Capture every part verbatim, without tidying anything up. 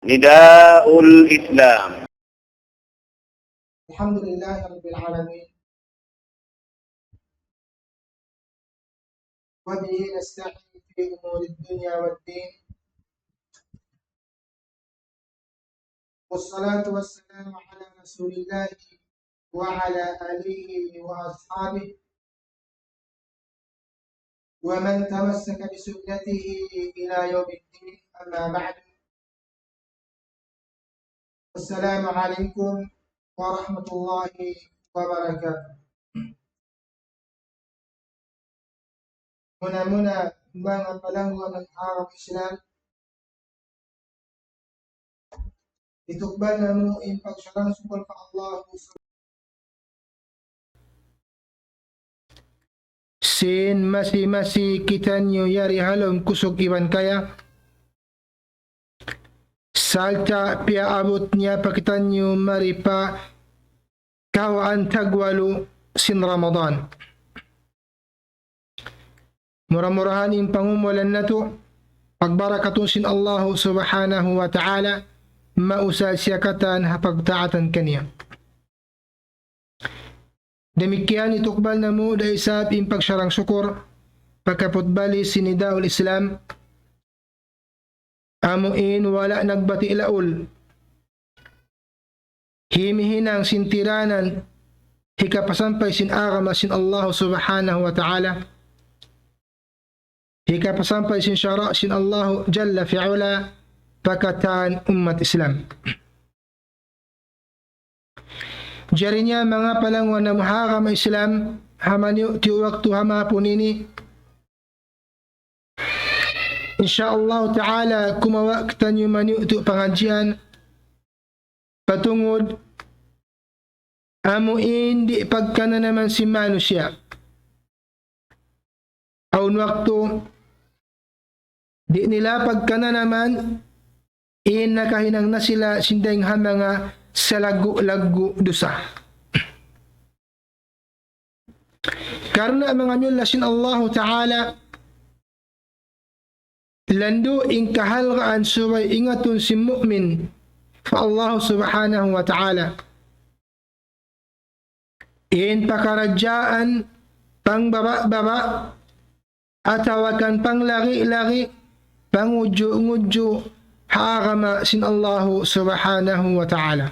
نداء الإسلام. الحمد لله رب العالمين. وبه نستعين في أمور الدنيا والدين. والصلاة والسلام على رسول الله وعلى آله وأصحابه ومن تمسك بسنته إلى يوم الدين. أما بعد. السلام عليكم ورحمة الله وبركاته. Muna-muna, manga palangga' ha agama Islam, hitukbal namu' in pagsarang-sukul pa Allah sin masi-masi kitaniyu yari ha lawm kusug iban kaya. Sarta' piyaabut niya pa kitaniyu mari pa kahawaan tagwalu sin Ramadan. Mura-murahan in pangumulan natu', pagbarakatun sin Allahu Subhanahu wa Ta'ala, mausal siya katan ha pagtaatan kaniya. Damikkiyan hitukbal namu' da isab in pagsarang-sukul, pagkaput bali sin Nidaul Islam, amu in wala' nagbati' laul. Himihinang sin tiranan, hikapasampay sin agama sin Allahu Subhanahu wa Ta'ala. Hikapasampay sin sara' sin Allahu Jalla fi'ala, pa katan ummat Islam. Jari niya manga palangga' ha agama Islam, ha maniyu' tiyu' waktu ha mahapun ini, insya Allah Ta'ala, kumawa' kitaniyu maniyu' tiyu' pangadjian, patungud, amu in di' pagkananaman sin manusiya'. Awn waktu, di' nila pagkananaman, in nakahinang na sila sin dayng ha manga salaggu'-laggu' dusa. Karna' manga miyulliya sin Allahu Ta'ala, landu' in kahalgaan subay ingatun sin mu'min pa Allah Subhanahu wa Ta'ala. In pakaradjaan pangbaba'-baba' atawa kan panglagi'-lagi', pangudju'-ngudju' ha agama sin Allahu Subhanahu wa Ta'ala.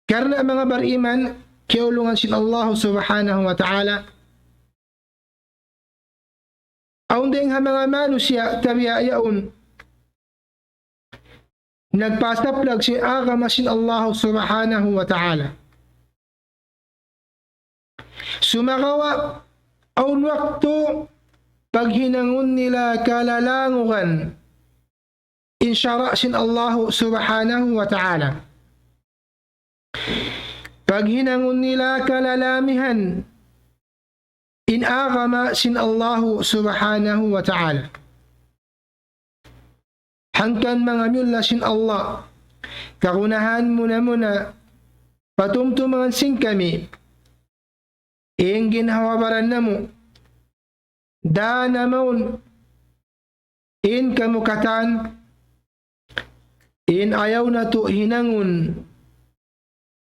Karna' manga bariman, kiyaulungan sin Allahu Subhanahu wa Ta'ala, awn dayng ha manga manusiya' tabiya' yaun nagpasaplag sin agama sin Allahu Subhanahu wa Ta'ala. Sumagawa', awn waktu paghinangun nila kalalangugan in sara' sin Allahu Subhanahu wa Ta'ala. Paghinangun nila kalalamihan in agama sin Allahu Subhanahu wa Ta'ala. Hangkan manga miyulliya sin Allah, kagunahan muna-muna, patumtuman sin kami, in ginhawa-baran namu', dana mawn, in kamu katan, in ayaw natu' hinangun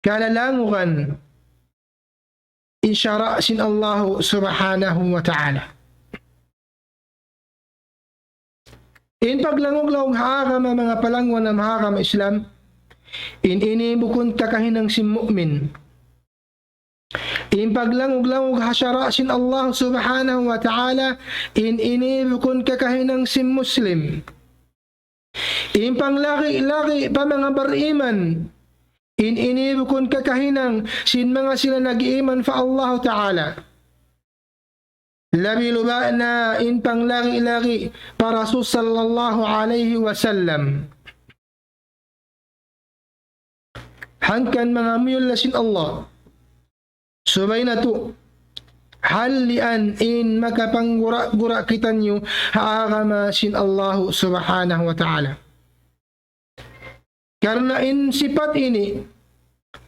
kalalangugan in sara' sin Allahu Subhanahu wa Ta'ala. In paglangug-langug ha agama, manga palangga' ha agama Islam, in ini bukun kakahinang sin mu'min. In paglangug-langug ha sara' sin Allah Subhanahu wa Ta'ala, in ini bukun kakahinang sin Muslim. In panglagi'-lagi' pa manga bariman, in ini bukun kakahinang sin manga sila nag-iman pa Allah Ta'ala. Labi-labi na in panglagi'-lagi' pa Rasul sallallahu alayhi wasallam. Hangkan manga miyulliya sin Allah, subay natu' hallian in makapanggura-gura kitaniyu ha agama sin Allahu Subhanahu wa Ta'ala. Karna' in sipat ini,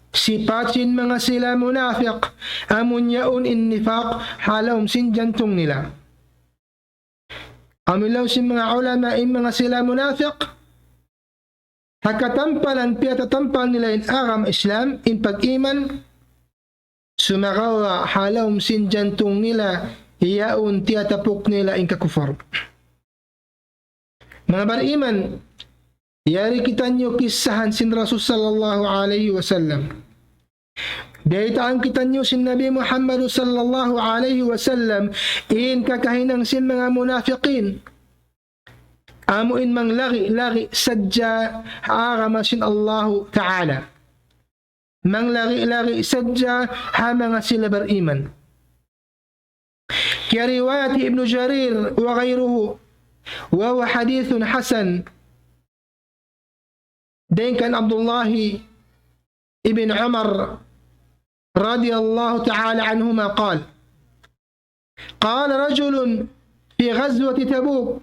sipat sin manga sila munafiq, amun yaun in nifaq ha lawm sin jantung nila. Amu in laung sin manga ulama in manga sila munafiq, ha katampalan piyatatampal nila in agama Islam, in pag-iman, sumagawa' ha lawm sin jantung nila, yaun tiyatapuk nila in kakufar. Manga bariman, yari kitaniyu kissahan sin Rasul sallallahu alayhi wasallam. Baytaan kitaniyu sin Nabi Muhammad sallallahu alayhi wasallam, in kakahinang sin manga munafiqin. Amu in manglari-lari sadja ha agama sin Allahu Ta'ala. Manglari-lari sadja ha manga sila bariman. Kiyariwayat hi Ibnu Jarir wa ghayruhu, wa huwa hadithun hasan. Dayn kan Abdullah ibn Umar radiyallahu ta'ala anhuma qal, قال رجل في غزوة تبوك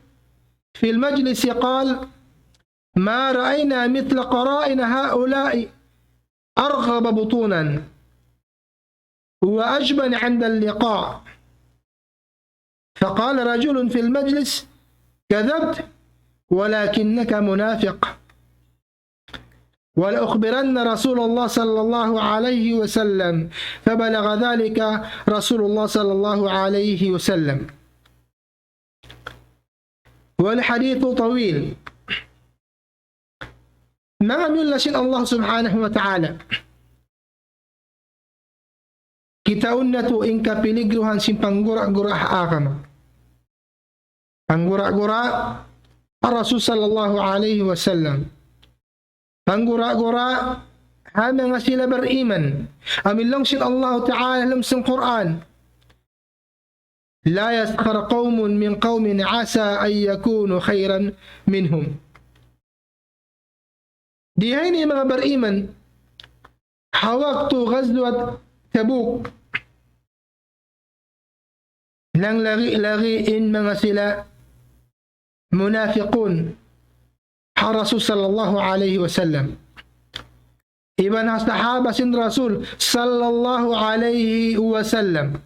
في المجلس قال: ما رأينا مثل قرائن هؤلاء أرغب بطونا وأجبن عند اللقاء. فقال رجل في المجلس: كذبت ولكنك منافق. ولأخبرن رسول الله صلى الله عليه وسلم. فبلغ ذلك رسول الله صلى الله عليه وسلم. والحديث طويل. Manga miyulliya sin Allah subhanahu wa ta'ala. Kitaun natu' in kapiligruhan sin panggura-gura ha agama. Panggura-gura ha Rasul sallallahu alayhi wasallam. Panggura-gura ha manga sila bariman. Amu in laung sin Allah ta'ala ha lawm sin Qur'an. لا يسخر قوم من قوم عسى أن يكونوا خيرا منهم. Di ha ini manga bariman, ha waktu Ghazwat Tabuk, nanglari-lari in manga sila munafiqun ha Rasul sallallahu alayhi wasallam. Iban ha sahaba sin Rasul sallallahu alayhi wasallam.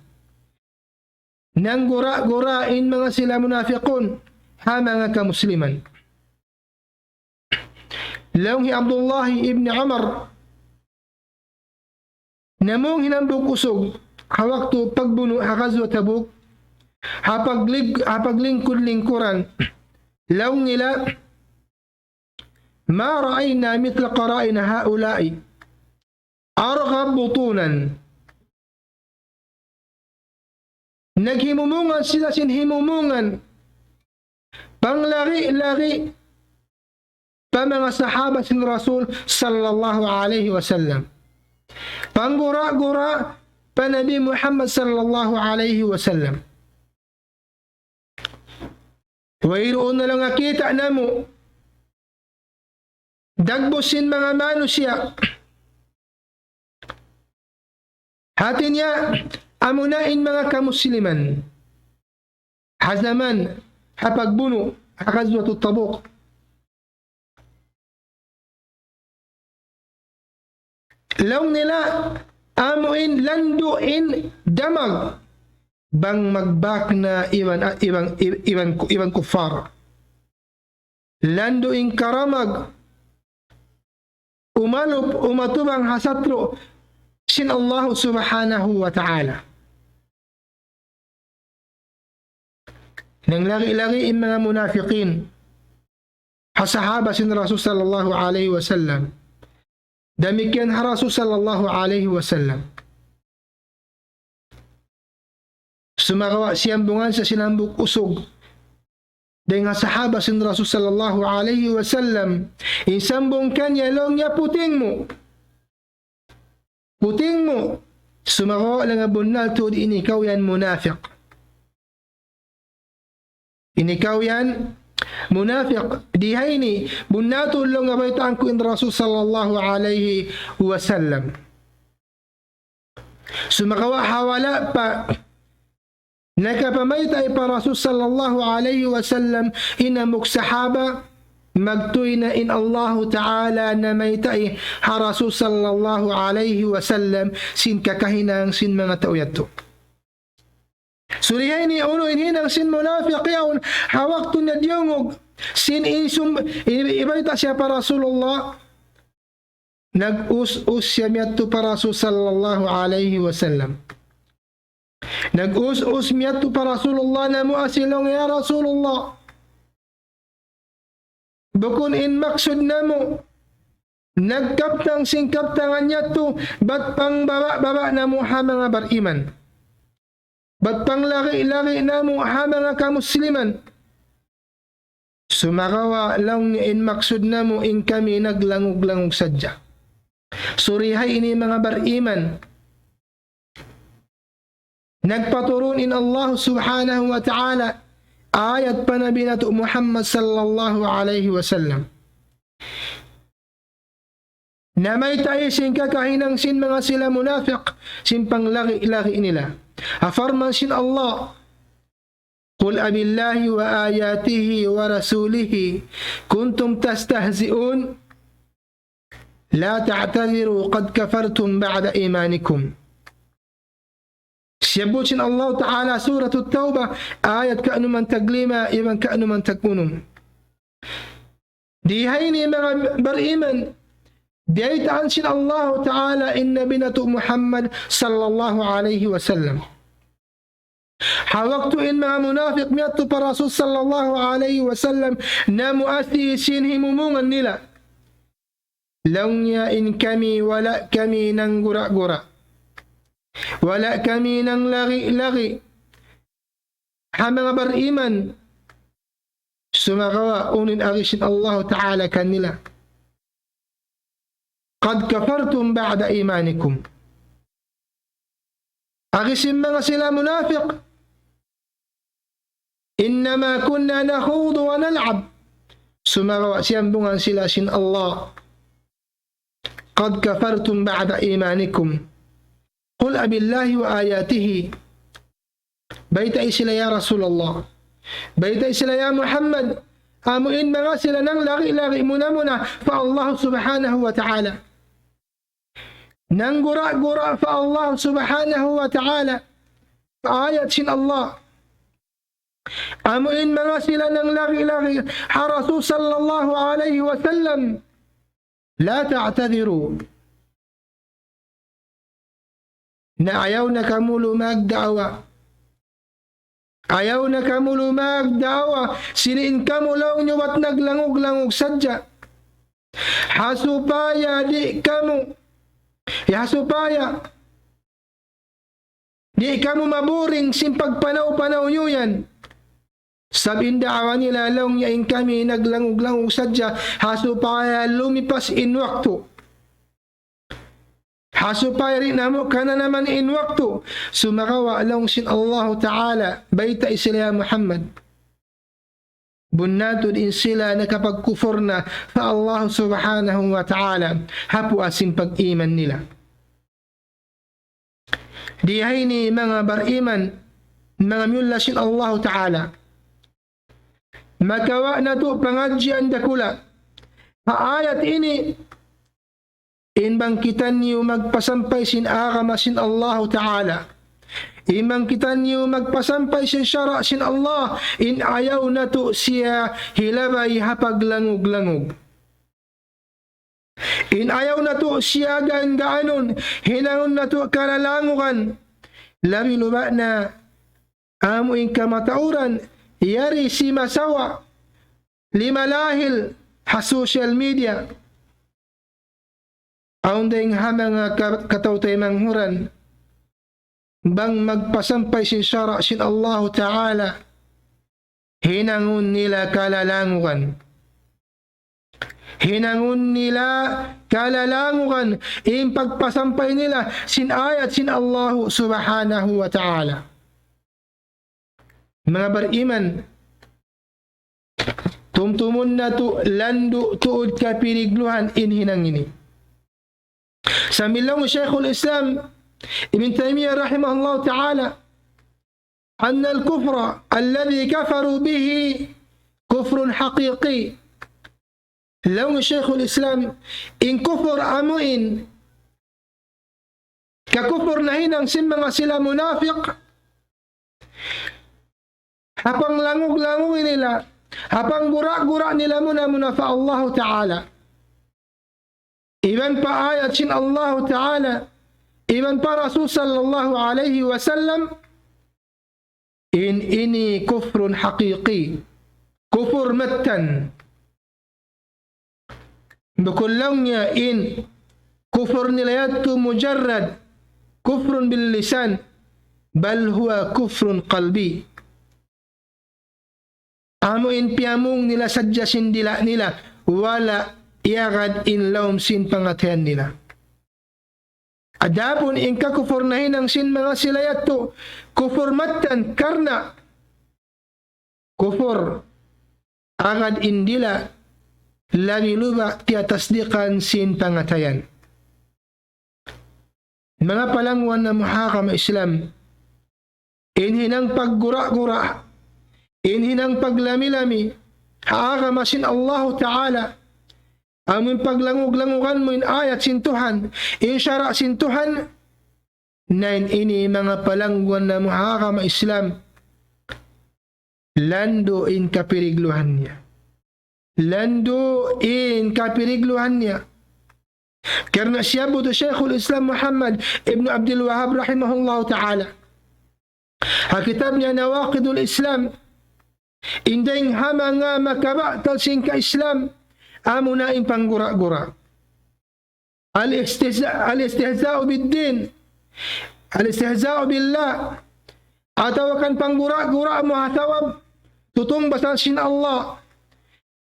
Nanggura-gura in manga sila munafiqun ha manga kamusliman. Laung hi Abdullah ibn Umar, namung hinambuk usug ha waktu pagbunu' ha Ghazwa Tabuk, ha paglig-, ha paglingkud-lingkuran, laung nila, ما رأينا مثل قرائن هؤلاء أرغب بطونا. Naghimumungan sila sin himumungan. Panglari-lari pa manga sahaba sin Rasul sallallahu alayhi wasallam. Panggura-gura pa Nabi Muhammad sallallahu alayhi wasallam. Wayruun na laung kita' namu'. Dagbus sin manga manusiya'. Hati niya, amuna in manga kamusliman. Ha jaman, ha pagbunu', ha Ghazwatut Tabuk. Laung nila, amu in landu' in damag bang magbak na iban, iban, iban, iban kuffar. Landu' in karamag umalup, umatubang ha satru' sin Allahu Subhanahu wa Ta'ala. Nanglari-lari in manga munafiqin ha sahaba sin Rasul sallallahu alayhi wasallam. Damikkiyan ha Rasul sallallahu alayhi wasallam. Sumagawa' siyambungan sa sin hambuuk usug dayn ha sahaba sin Rasul sallallahu alayhi wasallam. In sambung kaniya laung niya, puting mu. Puting mu. Sumagawa' laung niya bunnal tuud in ikaw yan munafiq. In ikaw yan munafiq. Di ha ini, bunnal tuud laung niya baytaan ku in Rasul sallallahu alayhi wasallam. Sumagawa' ha wala' pa nakapamayta' pa Rasul sallallahu alayhi wasallam in hambuuk sahaba, magtuy na in Allahu Ta'ala namayta' ha Rasul sallallahu alayhi wasallam sin kakahinang sin manga tau yadtu. Surihay ini unu in hinang sin munafiq yaun, ha waktu niya diyungug sin isum, i-, ibayta' siya pa Rasulullah. Nag-us-us siya miyadtu pa Rasul sallallahu alayhi wasallam. Nag-us-us miyadtu pa Rasulullah, namu' asi laung, "Ya Rasulullah, bukun in maksud namu' nagkabtang sin kabtangan yadtu, bat pangbaba'-baba' namu' ha manga bariman. Bat panglagi'-lagi' namu' ha manga kamusliman. Sumagawa' laung niya in maksud namu' in kami naglangug-langug sadja." Surihay ini manga bariman. Nagpaturun in Allah subhanahu wa ta'ala ayat pa Nabi natu' Muhammad sallallahu alayhi wasallam. Namayta' sin kakahinang sin manga sila munafiq, sin panglagi'-lagi' nila. Ha parman sin Allah, قل أبالله وآياته ورسوله كنتم تستهزئون لا تعتذروا قد كفرتم بعد إيمانكم. Siyabbut sin Allah Ta'ala Suratut Tawbah, ayat kanuman taglima, iban kanuman tagunum. Di ha ini manga bariman, biyaytaan sin Allah Ta'ala in Nabi natu' Muhammad sallallahu alayhi wasallam. Ha waktu in manga munafiq miyadtu pa Rasul sallallahu alayhi wasallam, namu' asi sin himumungan nila. Laung niya in kami, wala' kami nanggura-gura. Wala' kami nanglagi'-lagi' ha manga bariman. Sumagawa' unu in agi sin Allah Ta'ala kanila. قد كفرتم بعد إيمانكم. Agi sin manga sila munafiq, إنما كنا نخوض ونلعب. Sumagawa' siyambungan sila sin Allah. قد كفرتم بعد إيمانكم. قل أبالله وآياته. Baytai sila ya Rasulullah. Baytai sila ya Muhammad. Amu in manga sila nanglagi'-lagi' muna-muna pa Allah subhanahu wa ta'ala. Nanggura-gura pa Allah subhanahu wa ta'ala. Pa ayat sin Allah. Amu in manga sila nanglagi'-lagi' ha Rasul sallallahu alayhi wasallam. لا تعتذروا. Na ayaw na kamu lumag da'wa. Ayaw na kamu lumag da'wa. Sin in kamu laung niyu bat naglangug-langug sadja. Ha supaya di' kamu, ya, ha supaya di' kamu maburing sin pagpanaw-panaw niyu yan. Sabab in da'wa nila laung niya in kami naglangug-langug sadja, ha supaya lumipas in waktu. Ha supaya di' namu' kananaman in waktu. Sumagawa' laung sin Allahu Ta'ala, baytai sila ya Muhammad. Bunnal tuud in sila nakapagkupur na pa Allah Subhanahu wa Ta'ala, ha puas sin pag-iman nila. Di ha ini manga bariman, manga miyulliya sin Allahu Ta'ala. Makawa' natu' pangadjian dakula'. Ha ayat ini, in bang kitaniyu magpasampay sin agama sin Allahu Ta'ala. In bang kitaniyu magpasampay sin sara' sin Allah, in ayaw natu' siya hilabay ha paglangug-langug. In ayaw natu' siya gaan-gaanun, hinangun natu' kalalangugan. Labi luba' na amu in kamatauran, yari simasawa, limalahil ha social media. Awn dayng ha manga ka-, kataw-taymanghuran, bang magpasampay sin sara' sin Allahu Ta'ala, hinangun nila kalalangugan. Hinangun nila kalalangugan in pagpasampay nila sin ayat sin Allahu Subhanahu wa Ta'ala. Manga bariman, tumtumun natu' landu' tuud kapiligruhan in hinang ini. Sambil laung Shaykhul Islam Ibn Taymiyyah rahimahullah ta'ala, أن الكفر الذي كفروا به كفر حقيقي. Laung Shaykhul Islam, in kufur amu in kakupur nahinang sin manga sila munafiq, Ha panglangug-langug nila, ha panggura-gura nila muna-muna pa Allahu Ta'ala. Iban pa ayat sin Allahu Ta'ala, iban pa Rasul sallallahu alayhi wasallam, in ini kufrun haqiqi. Kufur mattan. Bukun laung niya in kufur nila yadtu mujarrad kufrun bil lisan, bal huwa kufrun qalbi. Amu in piyamung nila sadja sin dila' nila, wala' iyagad in lawm sin pangatayan nila. Adapun in kakufur nahinang sin manga sila yadtu, kufur mattan karna' kufur agad in dila', labi luba' tiyatasdikan sin pangatayan. Manga palangwan namu' ha agama Islam, in hinang paggura-gura, in hinang paglami-lami ha agama sin Allahu Ta'ala, amu in paglangug-langugan mu in ayat sin Tuhan, in sara' sin Tuhan, na in ini manga palangwan namu' ha agama Islam, landu' in kapirigluhan niya. Landu' in kapirigluhan niya. Karna' siyabbut hi Shaykhul Islam Muhammad ibn Abdul Wahhab rahimahullahu ta'ala ha kitab niya Nawaqidul Islam, in dayng ha manga makabatal sin ka-Islam, amuna in panggura-gura. الاستهزاء، الاستهزاء بالدين، الاستهزاء بالله. Atawa kan panggura-gura mu ha sabab tutungbasan sin Allah,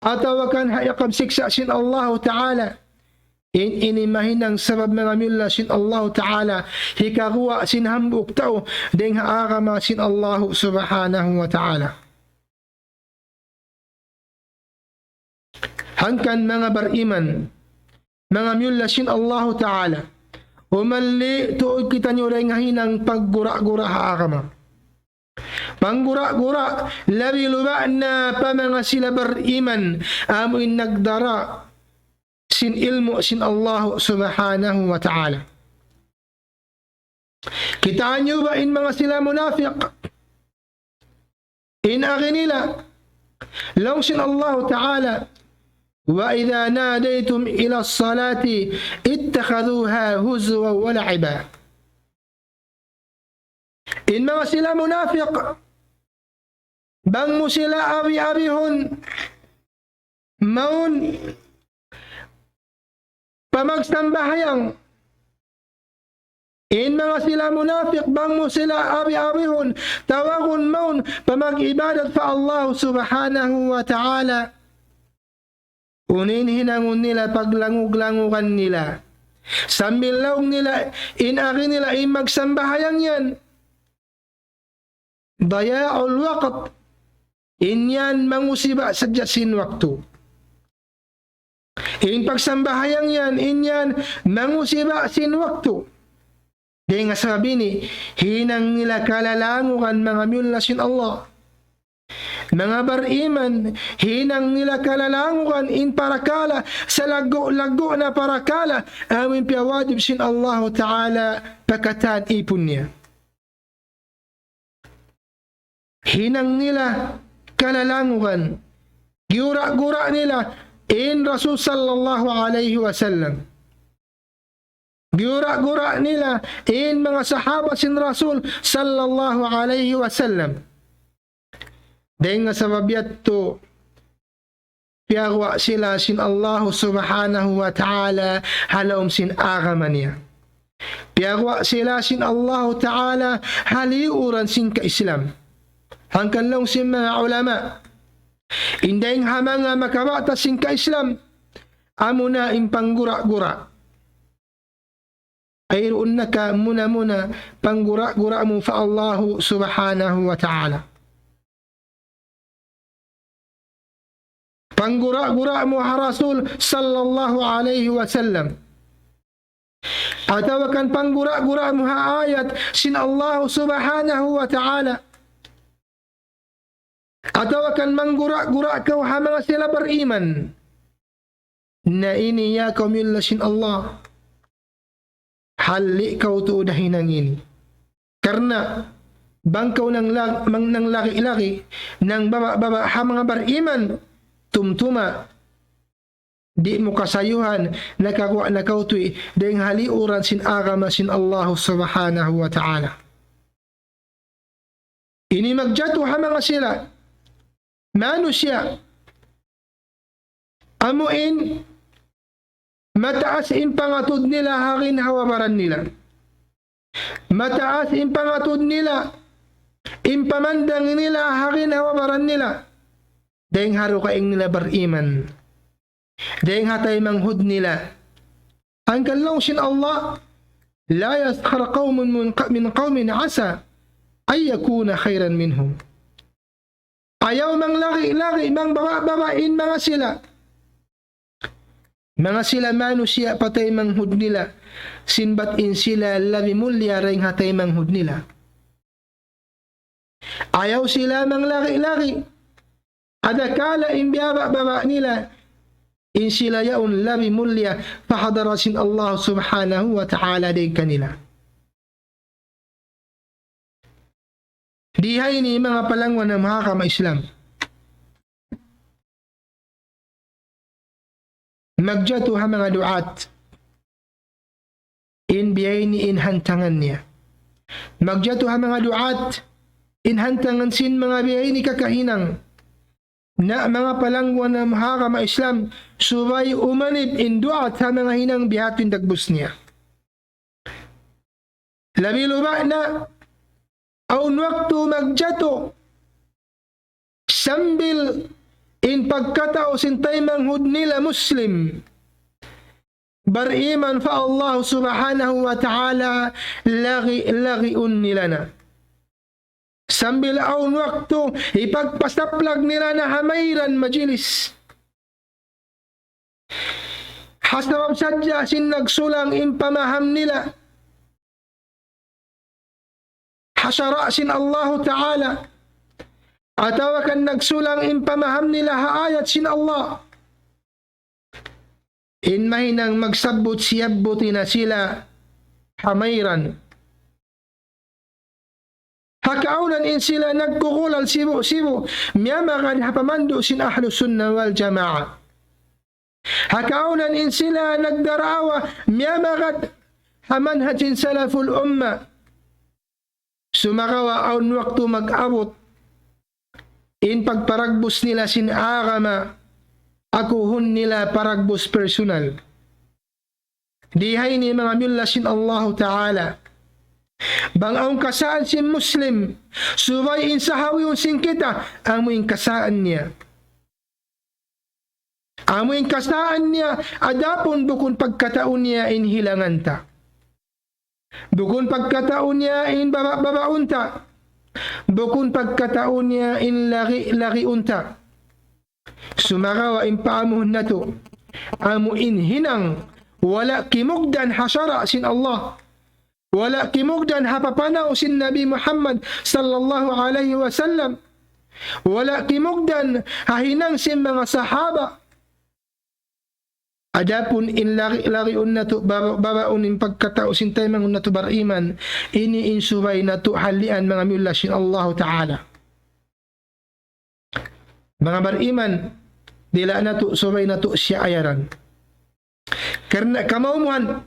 atawa kan ha iqab siksa' sin Allahu Ta'ala. In ini mahinang sabab manga miyulliya sin Allahu Ta'ala, hikaguwa' sin hambuuk tau dayng ha agama sin Allahu Subhanahu wa Ta'ala. Hangkan manga bariman, manga miyulliya sin Allahu Ta'ala, umalli' tuud kitaniyu dayng ha hinang paggura-gura ha agama. Panggura-gura, labi luba' na pa manga sila bariman, amu in nagdara sin ilmu' sin Allahu Subhanahu wa Ta'ala. Kitaa niyu ba in manga sila munafiq? In agi nila, laung sin Allahu Ta'ala, وإذا ناديتم إلى الصلاة اتخذوها هزوا ولعبا. In manga sila munafiq, bang mu sila abi-abihun, mawn pa magsambahayang. In manga sila munafiq, bang mu sila abi-abihun, tawagun mawn pa mag-ibadat pa Allah Subhanahu wa Ta'ala. Unu in hinangun nila, paglangug-langugan nila. Sambil laung nila, in agi nila, in magsambahayang yan ضياع الوقت. In yan mangusiba' sadja sin waktu. In pagsambahayang yan, in yan mangusiba' sin waktu. Dayng ha sabab ini, hinang nila kalalangugan manga miyulliya sin Allah. Manga bariman, hinang nila kalalangugan in parakala', salaggu'-laggu' na parakala', amu in piyawajib sin Allahu Ta'ala pa katan ipun niya. Hinang nila kalalangugan. Giyura'-gura' nila in Rasul sallallahu alayhi wasallam. Giyura'-gura' nila in manga sahaba sin Rasul sallallahu alayhi wasallam. Dayng ha sabab yadtu, piyaguwa' sila sin Allahu Subhanahu wa Ta'ala ha lawm sin agama niya. Piyaguwa' sila sin Allahu Ta'ala ha liyuran sin ka-Islam. Hangkan laung sin manga ulama, in dayng ha manga makabatal sin ka-Islam, amuna in panggura-gura. Ayruun na ka muna-muna panggura-gura mu pa Allahu Subhanahu wa Ta'ala. Panggura-gura mu ha Rasul sallallahu alayhi wasallam. Atawa kan panggura-gura mu ha ayat sin Allahu Subhanahu wa Ta'ala. Atawa kan manggura-gura kaw ha manga sila bariman. Na ini ya kaw miyulliya sin Allah. Halli' kaw tuud ha hinang ini. Karna' bang kaw nanglagi', mang-, nanglagi'-lagi', nangbaba'-baba' ha manga bariman, tumtuma, di' mu kasayuhan, nakaguwa' na kaw tuwi', dayng ha liyuran sin agama sin Allah subhanahu wa ta'ala. Ini magjatu ha manga sila manusiya'. Amu in mataas in pangatud nila ha ginhawa-baran nila. Mataas in pangatud nila, in pamandang nila ha ginhawa-baran nila. Dayng ha dugaing nila bariman. Dayng ha taymanghud nila. Hangkan laung sin Allah, لا يسخر قوم من ق-، من قوم عسى أن يكونوا خيرا منهم. Ayaw manglagi'-lagi', mangbaba'-baba' in manga sila. Manga sila manusiya' pa taymanghud nila, sin bat in sila labi mulia dayng ha taymanghud nila. Ayaw sila manglagi'-lagi'. Adakala in biyaba'-baba' nila, in sila yaun labi mulia pa hadarat sin Allah subhanahu wa ta'ala dayng kanila. Di ha ini manga palangwan ha agama Islam. Magjatu ha manga du'at. In biya' ini in hantangan niya. Magjatu ha manga du'at. In hantangan sin manga biya' ini kakahinang. Na manga palangwan ha agama Islam, subay umanib in du'at ha manga hinang biya' hādtu in dagbus niya. Labi luba' na, awn waktu magjatu, sambil in pagkatau sin taymanghud nila Muslim, bariman pa Allah subhanahu wa ta'ala, lagi'-lagiun nila na. Sambil awn waktu, hipagpasaplag nila na ha mayran majilis. Ha sabab sadja sin nagsulang in pamaham nila ha sara' sin Allahu Ta'ala, atawa kan nagsulang in pamaham nila ha ayat sin Allah. In mahinang magsabbut-siyabbut na sila ha mayran. Ha kaawnan in sila nagkugulal sibu'-sibu', miyamagad ha pamandu' sin Ahlus Sunnah wal Jamaah. Ha kaawnan in sila nagdarawa, miyamagad ha manhaj sin Salaful Ummah. Sumagawa' awn waktu mag-abut in pagparagbus nila sin agama, akuhun nila paragbus personal. Di ha ini manga miyulliya sin Allahu Ta'ala. Bang awn kasaan sin Muslim, subay in sahawiun sin kita, amu in kasaan niya. Amu in kasaan niya, adapun bukun pagkatau niya in hilangan ta. Bukun pagkatau niya in baba-, babaun ta. Bukun pagkatau niya in lagi-, lagiun ta. Sumagawa' in paamuhun natu', amu in hinang, wala' kimugdan ha sara' sin Allah. Wala' kimugdan ha papanaw sin Nabi Muhammad sallallahu alayhi wasallam. Wala' kimugdan ha hinang sin manga sahaba. Adapun in lagi-, lagiun natu', baba-, babaun in pagkatau sin taymanghud natu' bariman, ini in subay natu' halian manga miyulliya sin Allahu Ta'ala. Manga bariman, dila' natu', subay natu' siya ayaran. Karna' kamaumuhan,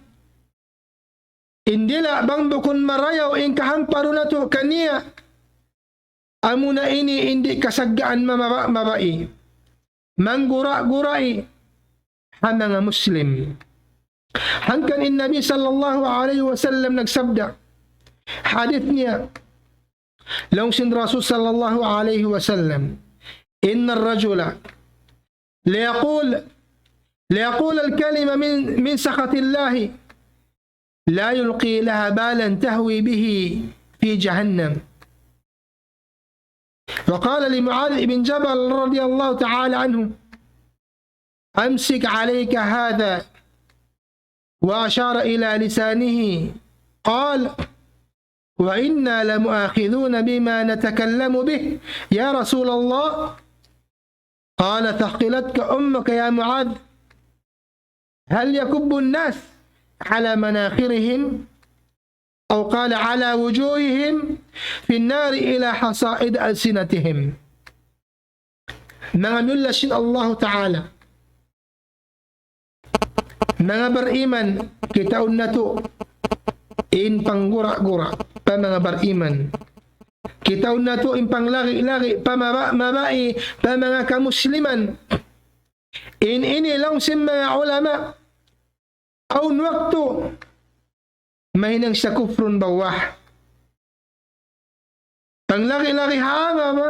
in dila' bang bukun marayaw in kahamparu natu' kaniya, amuna ini in di' kasaggaan mamaba-, mabai, manggura-gurai ha manga Muslim. Hangkan in Nabi sallallahu alayhi wasallam nagsabda, hadith niya, laung sin Rasul sallallahu alayhi wasallam, إن الرجل ليقول، ليقول الكلمة من، من سخط الله لا يلقي لها بالا تهوي به في جهنم. وقال لمعاذ بن جبل رضي الله تعالى عنه: أمسك عليك هذا، وأشار إلى لسانه، قال: وإنا لمؤاخذون بما نتكلم به يا رسول الله؟ قال: ثقلتك أمك يا معاذ، هل يكب الناس على مناخرهم؟ أو قال على وجوههم في النار إلى حصائد ألسنتهم. Manga miyulliya sin Allahu Ta'ala. Manga bariman, kitaun natu' in panggura-gura pa manga bariman. Kitaun natu' in panglagi-lagi pa maba-, babai, pa manga kamusliman. In ini laung sin manga ulama, awn waktu mahinang siya kufrun bawah. Panglagi-lagi ha agama.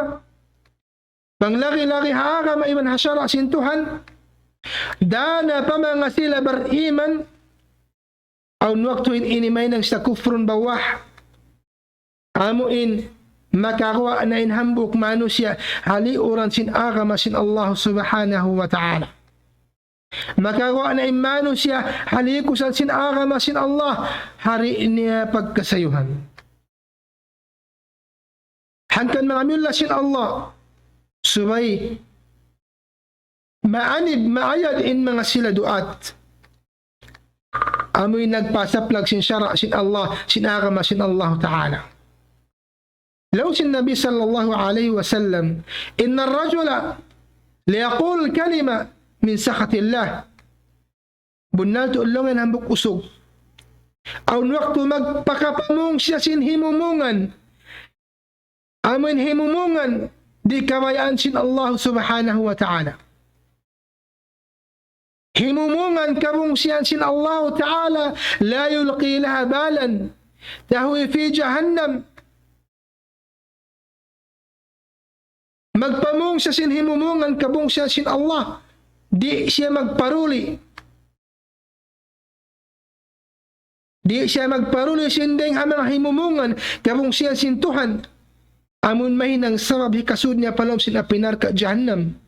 Panglagi-lagi ha agama iban ha sara' sin Tuhan. Dana pa manga sila bariman. Awn waktu in ini mahinang siya kufrun bawah. Amu in makaguwa' na in hambuuk manusiya' ha liyuran sin agama sin Allah Subhanahu wa Ta'ala. Makaguwa' na in manusiya' ha likusan sin agama sin Allah, ha di' niya pagkasayuhan. Hangkan manga miyulliya sin Allah, subay maanib, maayad in manga sila du'at. Amu in nagpasaplag sin sara' sin Allah, sin agama sin Allah Ta'ala. Laung sin Nabi sallallahu alayhi wasallam, إن الرجل ليقول كلمة من سخط الله. Bunnal tuud laung in hambuuk usug. Awn waktu magpakapamung siya sin himumungan. Amu in himumungan di' kabayaan sin Allah Subhanahu wa Ta'ala. Himumungan kabungsihan sin Allah Ta'ala, لا يلقي لها بالا، تهوي في جهنم. Magpamung siya sin himumungan kabungsihan sin Allah. Di' siya magparuli. Di' siya magparuli sin dayng ha manga himumungan kabungsihan sin Tuhan. Amun mahinang sabab hikasud niya pa lawm sin api narka' jahannam.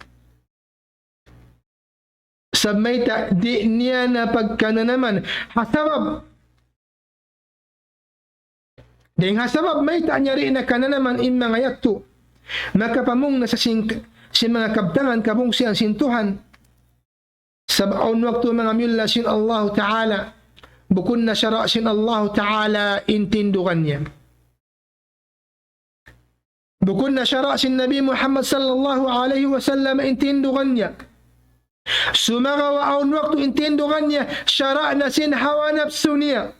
Sabab mayta' di' niya na pagkananaman. Ha sabab. Dayng ha sabab mayta' niya di' na kananaman in manga yadtu. Makapamung na sa sin, sin manga kabtangan kabungsihan sin Tuhan. Sabab awn waktu manga miyulliya sin Allahu Ta'ala. Bukun na sara' sin Allahu Ta'ala in tindugan niya. Bukun na sara' sin Nabi Muhammad sallallahu alayhi wasallam in tindugan niya. Sumagawa' awn waktu in tindugan niya, sara' na sin hawa napsu niya.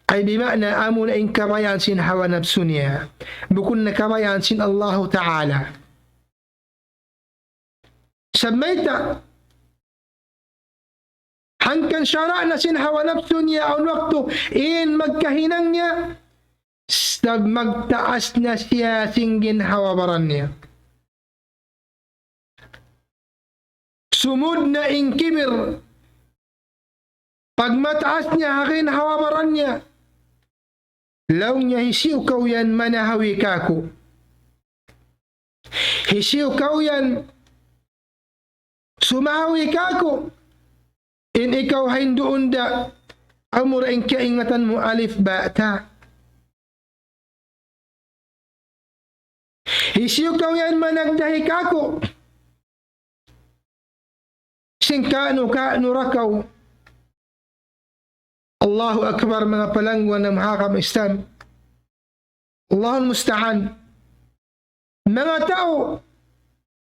Ay bima'na amu na in kabayaan sin hawa napsu niya. Bukun na kabayaan sin Allahu Ta'ala. Sabab mayta', hangkan sara' na sin hawa napsu niya awn waktu in magkahinang niya, sabab magtaas na siya sin ginhawa-baran niya. Sumud na in kibir, pagmataas niya ha ginhawa-baran niya. Laung niya, hisiyu kaw yan manahawi kāku'? Hisiyu kaw yan sumahawi kāku'? In ikaw ha hinduun da, amura in kaingatan mu alif ba ta. Hisiyu kaw yan managdahi kāku'? Sin kaanu-kaanu ra kaw. Allahu Akbar, manga palangguan ha agama Islam. Allahul musta'an. Manga tau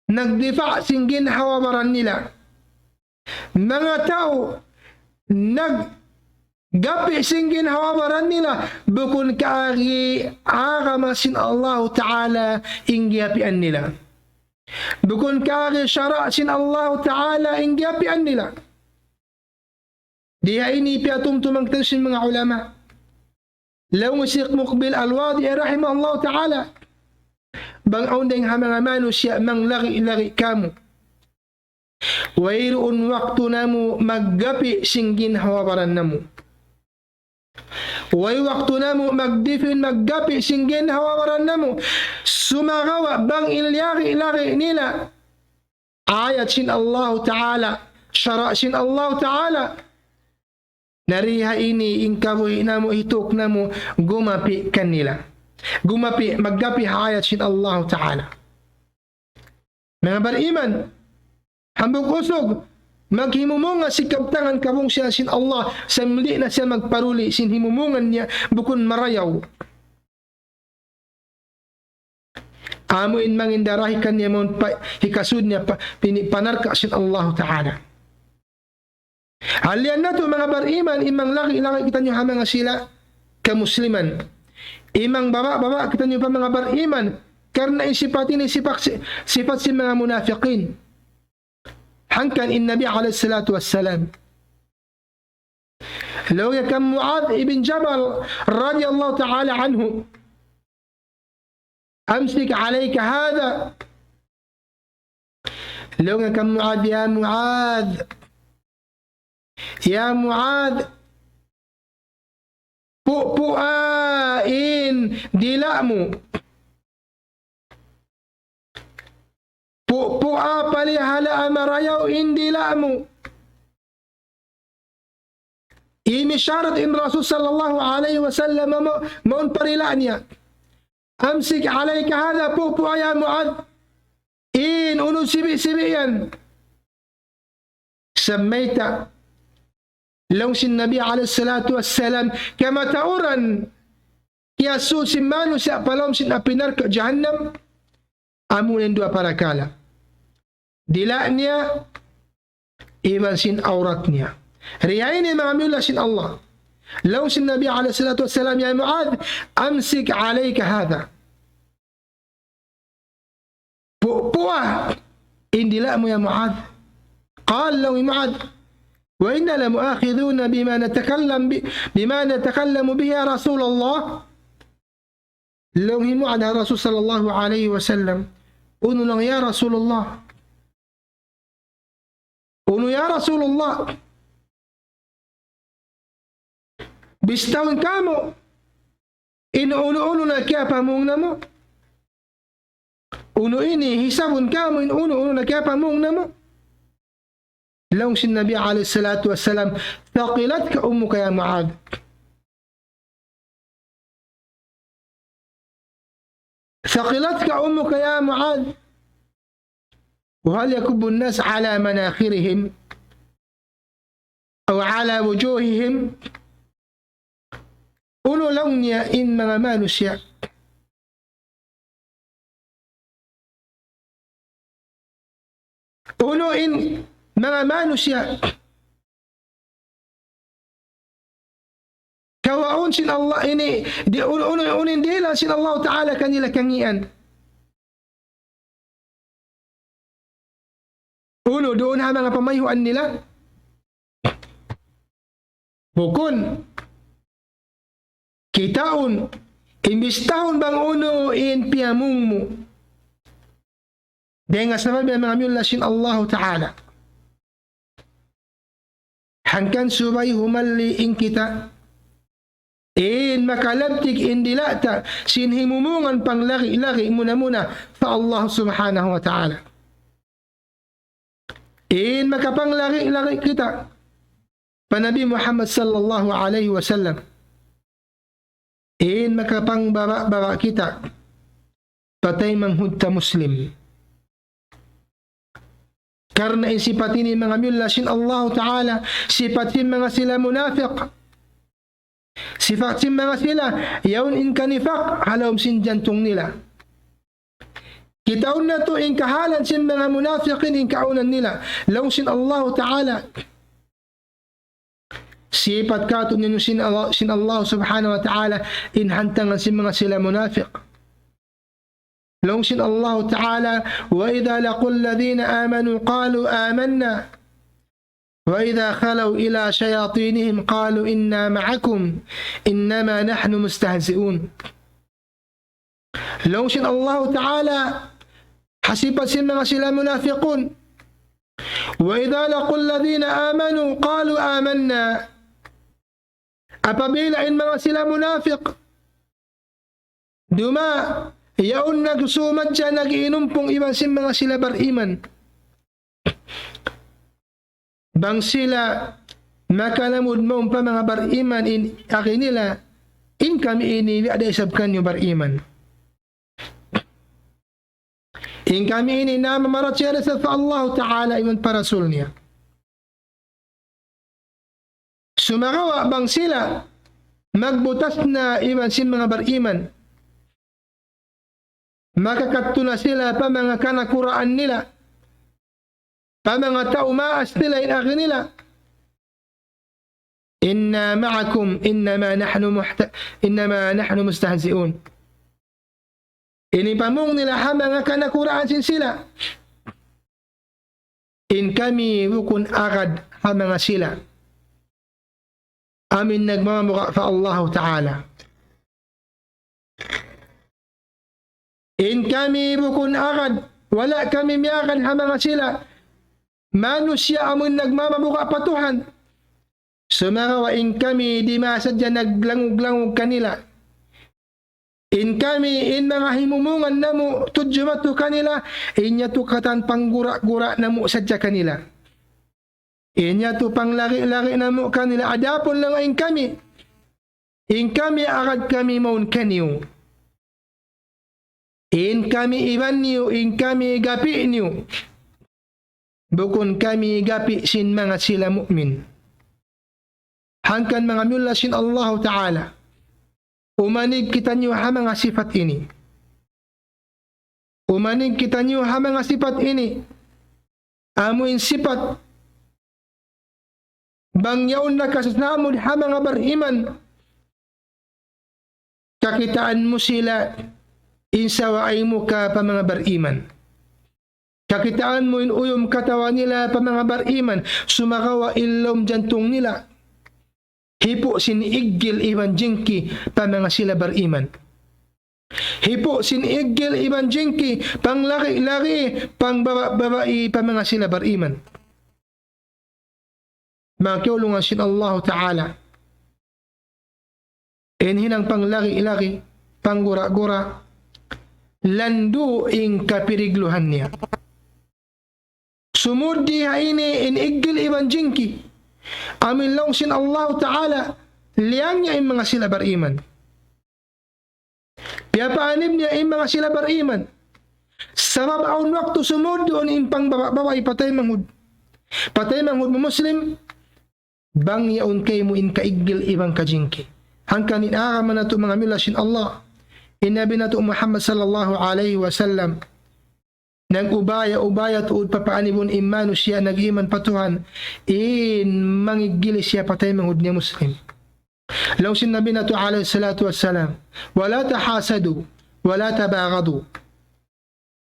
nagdifa' sin ginhawa-baran nila. Manga tau naggapi' sin ginhawa-baran nila, bukun kaagi agama sin Allahu Ta'ala in giyapian nila. Bukun kaagi sara' sin Allahu Ta'ala in giyapian nila. Di ha ini piyatumtum hangkan sin manga ulama. Laung hi Sheikh Muqbil Al-Wadi'i rahimahullahu ta'ala. Bang awn dayng ha manga manusiya' manglari-lari kāmu'. Wayruun waktu namu' maggapi' sin ginhawa-baran namu'. Way waktu namu' magdifin maggapi' sin ginhawa-baran namu'. Sumagawa' bang in liyari-lari nila ayat sin Allahu Ta'ala, sara' sin Allahu Ta'ala. Na di ha ini in kabuhi' namu', hituk namu', gumapi' kanila. Gumapi', maggapi' ha ayat sin Allahu Ta'ala. Manga bariman, hambuuk usug, maghimumungan sin kabtangan kabungsihan sin Allah, sambil di' na siya magparuli sin himumungan niya, bukun marayaw. Amu in mangindarahi kaniya mawn pa, hikasud niya pa, pini-, pa narka' sin Allah Ta'ala. Halian natu' manga bariman, in manga lagi'-lagi' kitaniyu ha manga sila kamusliman. In manga baba'-baba' kitaniyu pa manga bariman. Karna' in sipat ini sipat, sipat sin manga munafiqin. Hangkan in Nabi alayhi salatu wassalam, laung niya kan Muadh ibn Jabal radiyallahu ta'ala anhu, أمسك عليك هذا. Laung niya kan Muadh, "Ya Muadh, ya Muadh, pu'pu'a in dila' mu. Pu'pu'a, palihalaa marayaw in dila' mu." Ini sharat in Rasul sallallahu alayhi wasallam ma-, mawn pa dila' niya. "أمسك عليك هذا, pu'pu'a ya Muadh. In unu sibi'-sibi' yan." Sa' mayta', laung sin Nabi alayhi salatu wassalam, kamatauran kiyasusi manusiya' pa lawm sin api narka' jahannam, amu in duwa parakala'. Dila' niya, iban sin awrat niya. Riya ini manga miyulliya sin Allah. Laung sin Nabi alayhi salatu wassalam, "يا معاذ، أمسك عليك هذا." Pu-, pu'pu'a in dila' mu ya Muadh. قال, laung hi Muadh, "وإنا لمؤاخذون بما نتكلم ب-، بما نتكلم به يا رسول الله." Laung hi Muadh ha Rasul sallallahu alayhi wasallam, "Unu laung ya Rasulullah? Unu ya Rasulullah? Bistahun kamu in unu-unu na kiyapamung namu'. Unu ini, hisabun kamu in unu-unu na kiyapamung namu'." Laung sin Nabi alayhi salatu wassalam, "ثقلتك أمك يا معاذ. ثقلتك أمك يا معاذ. وهل يكب الناس على مناخرهم أو على وجوههم؟" Unu laung niya in manga manusiya'? Unu in manga manusiya'? Kawaun sin Allah ini, di-, unu, unu, unu in dihilan sin Allah Ta'ala kanila kangīan? Unu, duun ha manga pamayhuan nila? Bukun. Kitaun, imbistahun bang unu in piyamung mu. Dayn ha sabab yan manga miyulliya sin Allahu Ta'ala. Hangkan subay humalli' in kita in makalabtik in dila' ta sin himumungan panglari-lari muna-muna pa Allah Subhanahu wa Ta'ala. In makapanglari-lari kita pa Nabi Muhammad sallallahu alayhi wasallam. In makapangbaba'-baba' kita pa taymanghud ta Muslim. Karna' in sipat ini manga miyulliya sin Allahu Ta'ala, sipat sin manga sila munafiq. Sipat sin manga sila, yaun in kanifak ha lawm sin jantung nila. Kitaun natu' in kahalan sin manga munafiqin in kaunan nila. Laung sin Allahu Ta'ala. Sipat katu' niyu sin Allah, sin Allah Subhanahu wa Ta'ala in hantangan sin manga sila munafiq. Laung sin Allahu Ta'ala, وإذا لقوا الذين آمنوا قالوا آمنا وإذا خلوا إلى شياطينهم قالوا إنا معكم إنما نحن مستهزئون. Laung sin Allahu Ta'ala, ha sipat sin manga sila munafiqun. وإذا لقوا الذين آمنوا قالوا آمنا. Apabila in manga sila munafiq, duma, yaun nagsumadja, nag-iinumpung iban sin manga sila bariman. Bang sila makalamud mawn pa manga bariman in agi nila, in kami ini biya' da isab kaniyu bariman. In kami ini namamarachaya da isab pa Allah Ta'ala iban pa Rasul niya. Sumagawa' bang sila magbutas na iban sin manga bariman, makakadtu na sila pa manga kanakuraan nila, pa manga tau maas nila in agi nila. إنا معكم إنما نحن محت-، إنما نحن مستهزئون. Ini pamung nila ha manga kanakuraan sin sila. In kami bukun agad ha manga sila. Amu in nagmamabuga' pa Allahu Ta'ala. In kami bukun agad, wala' kami miyagad ha manga sila. Manusiya' amu in nagmamabuga' pa Tuhan. Sumagawa' in kami di' ma sadja naglangug-langug kanila. In kami, in manga himumungan namu' tudju matu kanila, in yadtu katan panggura-gura namu' sadja kanila. In yadtu panglari-lari namu' kanila, adapun laung in kami, in kami agad kami mawn kaniyu. In kami iban niyu, in kami gapi' niyu. Bukun kami gapi' sin manga sila mu'min. Hangkan manga miyulliya sin Allahu Ta'ala. Umanig kitaniyu ha manga sipat ini. Umanig kitaniyu ha manga sipat ini. Amu in sipat bang yaun nakasasamud ha manga bariman. Kakitaan mu sila in sawaay mu ka pa manga bariman. Kakitaan mu in uyum katawa nila pa manga bariman, sumagawa' in lawm jantung nila hipu' sin iggil iban jingki pa manga sila bariman. Hipu' sin iggil iban jingki, panglari-lari, pangbaba-babai pa manga sila bariman. Manga kiyaulungan sin Allahu Ta'ala. In hinang panglari-lari, panggura-gura, landu' in kapirigluhan niya. Sumud di ha ini in iggil iban jingki. Amu in laung sin Allahu Ta'ala, liyang niya in manga sila bariman. Piyapaanib niya in manga sila bariman. Sabab awn waktu sumud duun in pangbaba-babai pa taymanghud. Pa taymanghud mu Muslim, bang yaun kaymu in kaiggil iban kajingki. Hangkan in agama natu' manga miyulliya sin Allah. In Nabi natu' Muhammad sallallahu alayhi wasallam. Nag-ubaya-ubaya tuud papaanibun in manusiya' nag-iman pa Tuhan. In mangiggil siya pa taymanghud niya Muslim. Laung sin Nabi natu' alayhi salatu wassalam, ولا تحاسدوا ولا تباغضوا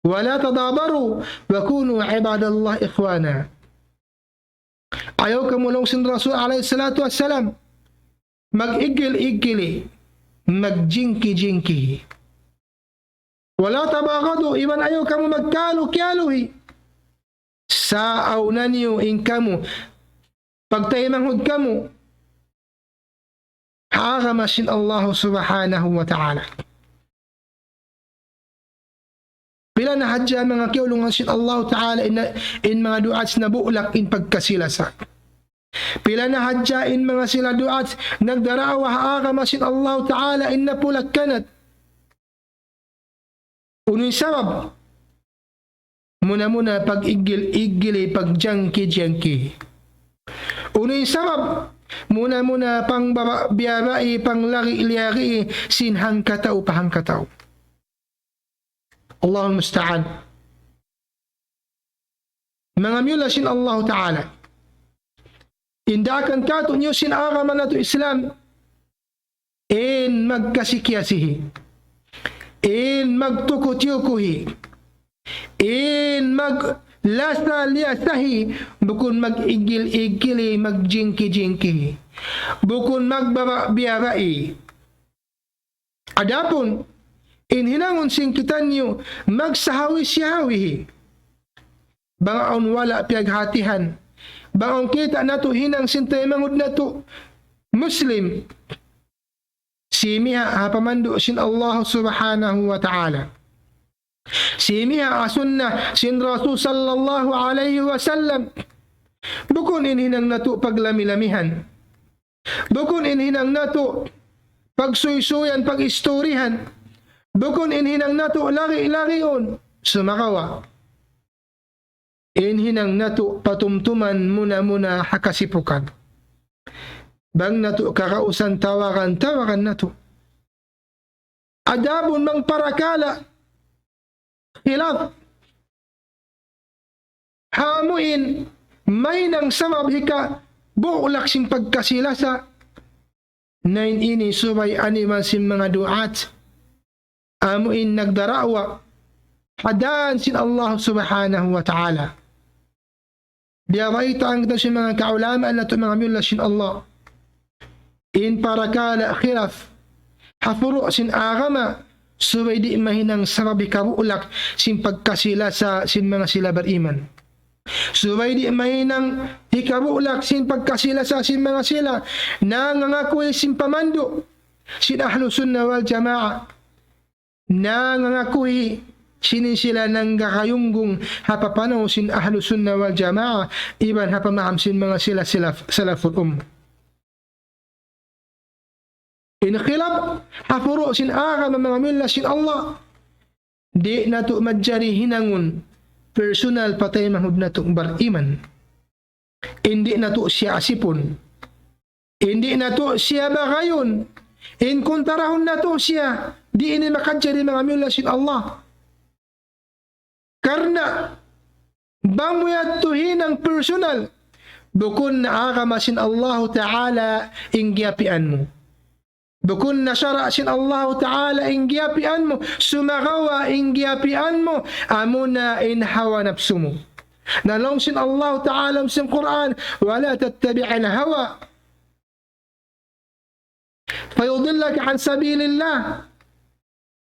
ولا تدابروا وكونوا عباد الله إخوانا. Ayaw kamu laung sin Rasul alayhi salatu wassalam, mag-iggil-iggili, magjingki-jingki. ولا تباغضوا, iban ayaw kamu magkalu-kiyaluhi. Sa' awna niyu in kamu, pagtaymanghud kamu, ha agama sin Allah subhanahu wa ta'ala. Pila na hadja manga kiyaulungan sin Allah ta'ala in, in manga du'at nabulak in pagkasi-lasa. Pila na hadja in manga sila du'at nagdarawa ha agama sin Allah ta'ala in napulak-kanat. Unu in sabab? Muna-muna pag-iggil-iggili, pagjangki-jangki. Unu in sabab? Muna-muna pangbaba-, biyabai, panglari-lari, sin hangkatau pa hangkatau. Allahul musta'an. Manga miyulliya sin Allahu ta'ala. In daakan kātu'niyu sin agama natu' Islam, in magkasi-kiyasihi, in magtuku-tiyukuhi, in maglasa-liyasahi, bukun mag-iggil-iggili, magjingki-jingkihi, bukun magbaba-, biyabai. Adapun in hinangun sin kitaniyu magsahawi-sihawihi. Bang awn wala' piyaghatihan. Bang awn kita' natu' hinang sin taymanghud natu' Muslim. Simiha' ha pamandu' sin Allah subhanahu wa ta'ala. Simiha' ha sunnah sin Rasul sallallahu alayhi wasallam. Bukun in hinang natu' paglami-lamihan. Bukun in hinang natu' pagsuysuyan, pag-isturihan. Bukun in hinang natu' lari-lariun. Sumagawa'. In hinang natu' patumtuman muna-muna ha kasipukan. Bang natu' kagausan tawagan, tawagan natu'. Adapun bang parakala' khilaf, ha amu in mahinang sabab hikabulak sin pagkasi-lasa, na in ini subay aniban sin manga du'at, amu in nagdarawa ha dan sin Allah Subhanahu wa Ta'ala. Biya' bayta' sin manga kaulamaan natu', manga miyulliya sin Allah. In parakala' khilaf ha furu' sin agama, subay di' mahinang sabab hikabulak sin pagkasi-lasa sin manga sila bariman. Subay di' mahinang hikabulak sin pagkasi-lasa sin manga sila nangangaku sin pamandu' sin Ahlu Sunnah wal Jamaah, nangangaku sin sila nanggakayunggung ha papanaw sin Ahlu Sunnah wal Jamaah, iban ha pamaham sin manga sila, sila salaful ummah. In khilaf ha furu' sin agama, manga miyulliya sin Allah, di' natu' manjari hinangun personal pa taymanghud natu' bariman. In di' natu' siya asipun, in di' natu' siya bagayun, in kuntarahun natu' siya, di' ini makajari, manga miyulliya sin Allah. Karna' bang mu yadtu hinang personal, bukun na agama sin Allahu Ta'ala in giyapian mu. Bukun na sara' sin Allahu Ta'ala in giyapian mu, sumagawa' in giyapian mu, amuna in hawa napsu mu. Na laung sin Allahu Ta'ala sin Qur'an, ولا تتبع الهوى فيضلك عن سبيل الله.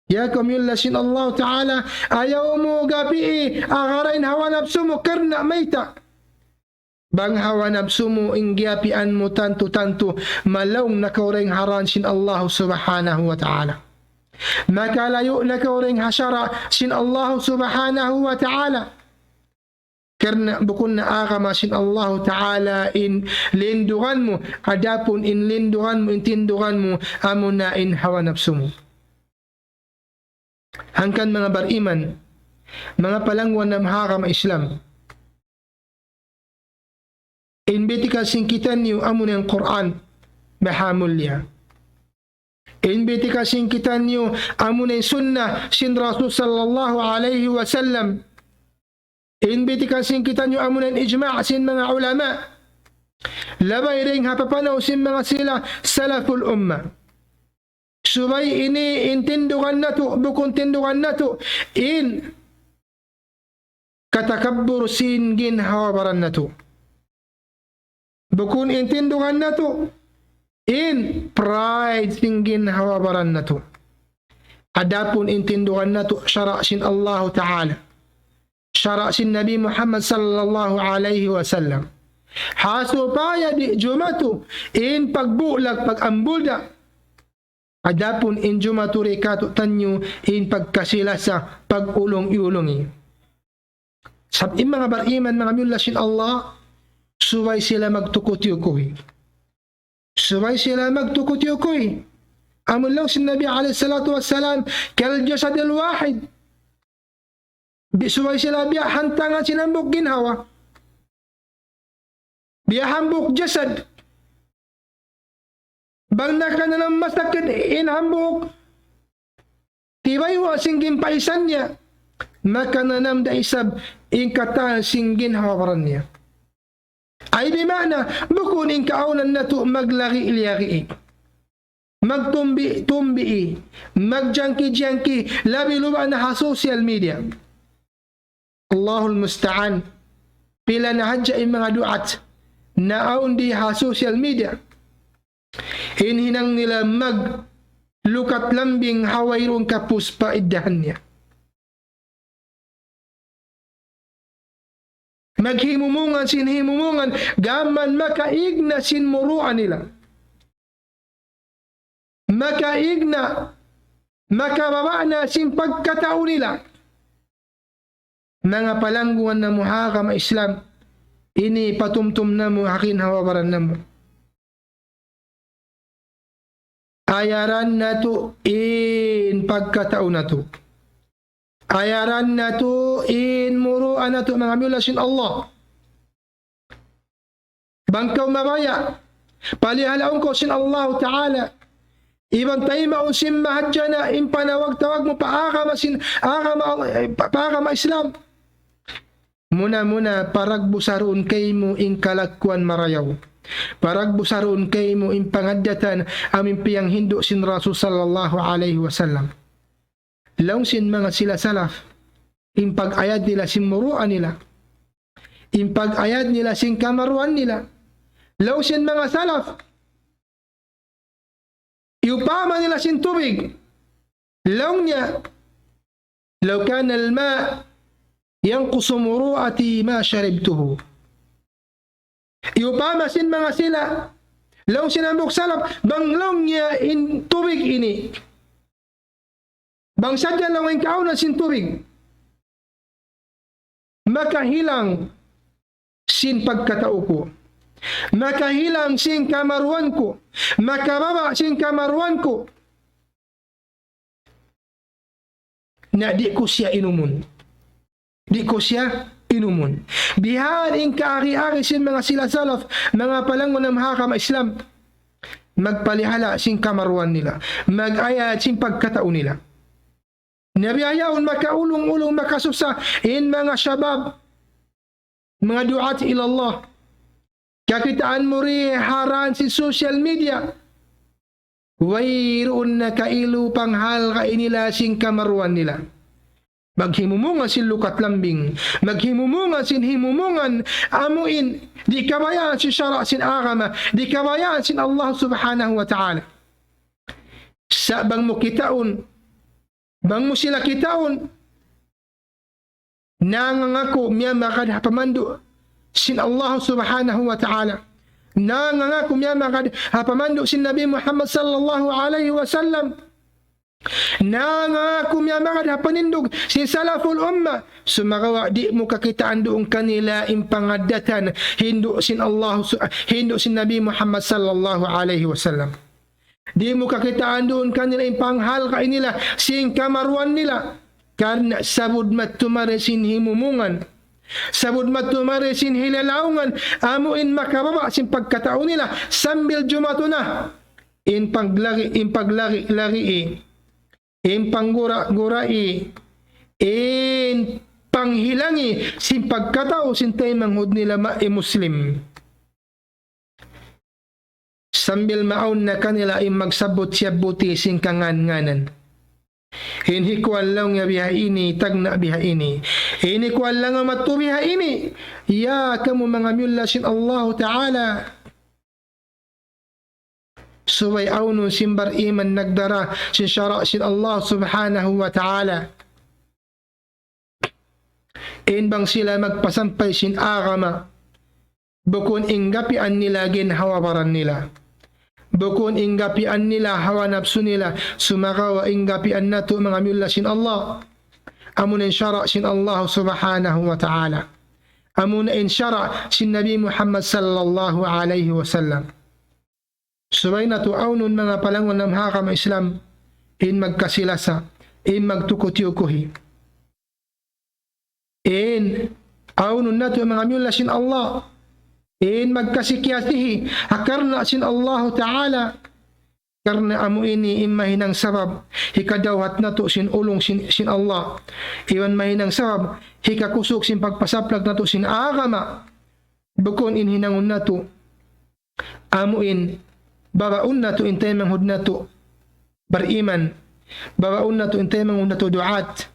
Ya kamu miyulliya sin Allah Ta'ala, ayaw mu gapii agara in hawa napsu mu karna' mayta'. Bang hawa napsu mu in giyapian mu tantu-tantu, malaung na kaw dayn ha rān sin Allah Subhanahu wa Ta'ala. Makalayu' na kaw dayn ha sara' sin Allah Subhanahu wa Ta'ala. Karna' bukun na agama sin Allahu Ta'ala in lindugan mu, adapun in lindugan mu, in tindugan mu, amuna in hawa napsu mu. Hangkan manga bariman, manga palangguan namu' ha agama Islam. In bitikal sin kitaniyu amuna in Qur'an, mahamulliya. In bitikal sin kitaniyu amuna in sunnah sin Rasul sallallahu alayhi wasallam. In bitikal sin kitaniyu amuna in ijma' sin manga ulama. Labay dayn ha papanaw sin manga sila salaful ummah. Subay ini in tindugan natu', bukun tindugan natu', in katakabbur sin ginhawa-baran natu'. Bukun in tindugan natu', in pride sin ginhawa-baran natu'. Adapun in tindugan natu', sara' sin Allahu Ta'ala, sara' sin Nabi Muhammad sallallahu alayhi wasallam. Ha supaya di' jumatu in pagbulag, pag-ambulda. Adapun in jumatu dayn kātu'niyu in pagkasi-lasa, pag-ulung-ulungi. Sabab in manga bariman, manga miyulliya sin Allah, subay sila magtuku-tiyukuy. Subay sila magtuku-tiyukuy. Amu laung sin Nabi alayhi salatu wassalam, كالجسد الواحد. Bi-, subay sila biya' hantangan sin hambuuk ginhawa. Biya' hambuuk jasad. Bang nakananam masakit in hambuuk, tibaywa' sin ginpaisan niya, makananam da isab in katan sin ginhawa-baran niya. Ay bima'na, bukun in kaawnan natu' maglagi'-lagi', magtumbi'-tumbi', magjangki-jangki, labi-labi na ha social media. Allahul musta'an. Pila na hadja in manga du'at naawn di ha social media. In hinang nila maglukat lambing ha wayruun kapus pa iddahan niya. Maghimumungan sin himumungan, gām makaig na sin muru'a nila. Makaig na, makababa' na sin pagkatau nila. Manga palangguan namu' ha agama Islam, ini patumtum namu' ha ginhawa-baran namu'. Ayaran natu' in pagkatau natu'. Ayaran natu' in muru'a natu', manga miyulliya sin Allah. Bang kaw mabaya', Palihalaun kaw sin Allahu Ta'ala. Iban taymaun sin mahadjana in panawag-tawag mu pa agama sin, agama Allah, eh, pa, pa agama Islam. Muna-muna, paragbusaruun kaymu in kalakuan marayaw. Paragbusaruun kaymu in pangaddatan amu in piyanghindu' sin Rasul sallallahu alayhi wasallam. Laung sin manga sila salaf, in pag-ayad nila sin muru'a nila. In pag-ayad nila sin kamaruan nila. Laung sin manga salaf, iyupama nila sin tubig. Laung niya, لو كان الماء ينقص مروءتي ما شربته. Iyupama sin manga sila, laung sin hambuuk salaf, bang laung niya in tubig ini, bang sadja laung in kaawnan sin tubig, makahilang sin pagkatau ku, makahilang sin kamaruan ku, makababa' sin kamaruan ku, na di' ku siya inumun. Di' ku siya inumun. Bihan in kaagi-agi sin manga sila salaf, manga palangun ha agama Islam. Magpalihala sin kamaruan nila. Mag-ayad sin pagkatau nila. Na bihaun makaulung-ulung, makasusa in manga shabab, manga du'at ila Allah. Kakitaan mu ri ha daahan sin social media. Wayruun na kailu panghalga' nila sin kamaruan nila. Maghimumungan sin lukat lambing. Maghimumungan sin himumungan amu in di' kabayaan sin sara' sin agama. Di' kabayaan sin Allah subhanahu wa ta'ala. Sa' bang mu kitaun, bang mu sila kitaun, nangangaku miyamagad ha pamandu' sin Allah subhanahu wa ta'ala. Nangangaku miyamagad ha pamandu' sin Nabi Muhammad sallallahu alayhi wasallam. Nangangaku miyamagad ha panindug sin salaful ummah. Sumagawa' di' mu kakitaan duun kanila in pangaddatan hindu' sin Allah su-, hindu' sin Nabi Muhammad sallallahu alayhi wasallam. Di' mu kakitaan duun kanila in panghalga' nila sin kamaruan nila. Karna' sabud matumari sin himumungan. Sabud matumari sin hilalaungan. Amu in makababa' sin pagkatau nila. Sambil jumatu na. In paglari, in paglari-lari, in panggura-gurai, in panghilangi sin pagkatau sin taymanghud nila ma-, in Muslim. Sambil maawn na kanila in magsabut-siyabuti sin kangan-nganan. In hi kuwan laung niya biha ini, tagna' biha ini. In hi kuwan laung niya matu biha ini. Ya kamu manga miyulliya sin Allahu Ta'ala. Subay awnun sin bariman nagdara sin sara' sin Allah Subhanahu wa Ta'ala. In bang sila magpasampay sin agama, bukun in gapian nila ginhawa-baran nila. Bukun in gapian nila hawa napsu nila, sumagawa' in gapian natu' manga miyulliya sin Allah. Amuna in sara' sin Allah Subhanahu wa Ta'ala. Amuna in sara' sin Nabi Muhammad sallallahu alayhi wasallam. Subay natu' awnun manga palangun ha agama Islam, in magkasi-lasa, in magtuku-tiyukuhi. In awnun natu' manga miyulliya sin Allah, in magkasi-kiyasihi, ha karna' sin Allahu Ta'ala. Karna' amu ini in mahinang sabab, hikadawhat natu' sin ulung sin, sin Allah. Iban mahinang sabab, hikakusug sin pagpasaplag natu' sin agama. Bukun in hinangun natu'. Amu in, babaun natu' in taymanghud natu' bariman. Babaun natu' in taymanghud natu' du'at.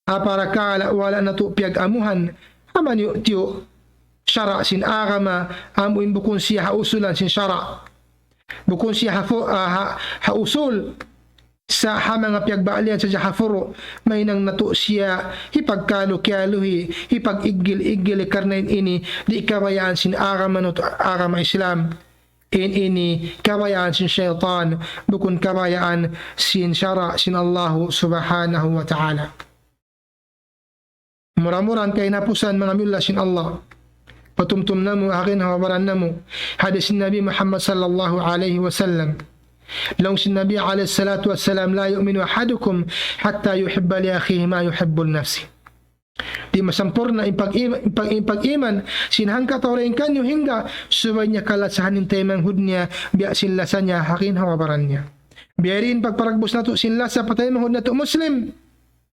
Aparakala' wala' natu' piyag-amuhan. Amu in tiyu'-tiyu' sara' sin agama, amu in bukun siya ha usulan sin sara'. Bukun siya ha fu-, ah, ha, ha usul. Sa' ha manga piyagbalian sadja ha furu', mahinang natu' siya hipagkalu-kiyaluhi, hipag-iggil-iggil karna' in ini, di' kabayaan sin agama natu', agama Islam. In ini kabayaan sin saytan, bukun kabayaan sin sara' sin Allahu Subhanahu wa Ta'ala. Mura-murahan kahinapusan manga miyulliya sin Allah. Patumtum namu', akin hawabaran namu'. Hadis sin Nabi Muhammad sallallahu alayhi wasallam. Laung sin Nabi alayhi salatu wassalam, لا يؤمن أحدكم حتى يحب لأخيه ما يحب لنفسه. Di' masampurna' in pag-, in pag-, in pag-iman sin hangkatau dayn kaniyu hangga subay niya kalasahan in taymanghud niya, biya' sin lasa niya ha ginhawa-baran niya. Biya' diin pagparagbus natu' sin lasa pa taymanghud natu' Muslim,